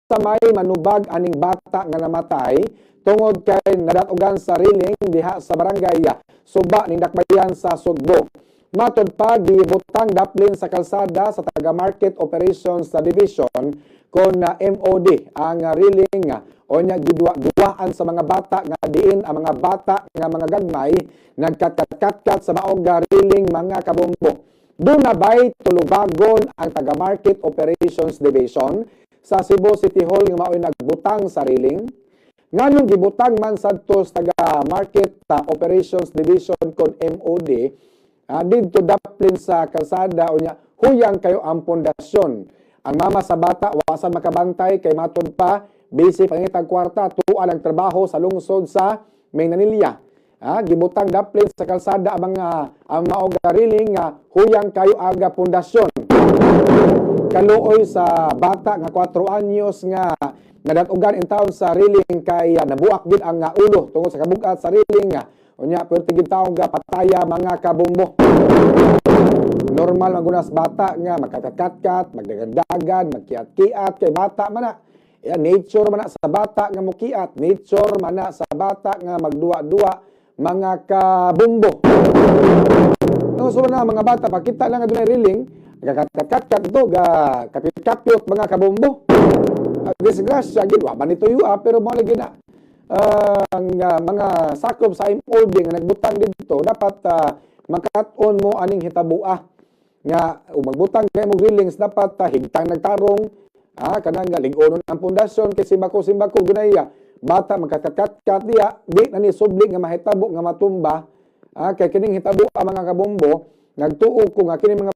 May manubag aning bata nga namatay tungod kay nadatugan sa railing diha sa barangay Suba ning Dakbayan sa Sugbo. Matod pa, gibutang daplin sa kalsada sa taga Market Operations Division kon MOD ang railing o nya gidwa-duwaan sa mga bata nga diin ang mga bata nga mga gagmay nagkatkat sa maog nga railing, mga kabombo. Duna bay tulubagon ang taga Market Operations Division sa Cebu City Hall nga mao'y nagbutang sa railing? Nganong gibutang man sadto sa taga Market Operations Division kon MOD didto daplin sa kalsada unya huyang kayo ang pundasyon? Ang mama sa bata wa sad makabantay kay matod pa busy pangitag kwarta, tuan ang trabaho sa lungsod sa Maynanilla. Gibutang daplin sa kalsada ang mga ang maog nga railing nga huyang kayo aga pundasyon. Kaluoy sa bata nga 4 anyos nga nadatugan in town sa railing kay nabuak gid ang ulo tungod sa kabugat sa railing nga unya perti gid taong ga pataya, mga kabombo. Normal magunas bata nga magkatkat, magdagandagan, magkiat-kiat kay bata man na. Ya, nature man na sa bata nga mukiat, nature man na sa bata nga magduwa-duwa, mga kabombo. No, so na mga bata pakita lang nga dunay railing, gakatkat ito, ga kapit-kapyot, mga kabombo. Disgrasya gid, wa man ito ah, pero mo lagi na ang mga sakop sa MOD nga nagbutang didto dapat makat-on mo aning hitabua nga ug magbutang kay mo railings dapat higtang nagtarong, kanang nga lig-onon ang pundasyon kay simbako simbako gunay bata magkatkat diya, di na ni subli nga mahitabo nga matumba, kay kining hitabo ang mga kabombo, nagtuo ko nga kini mga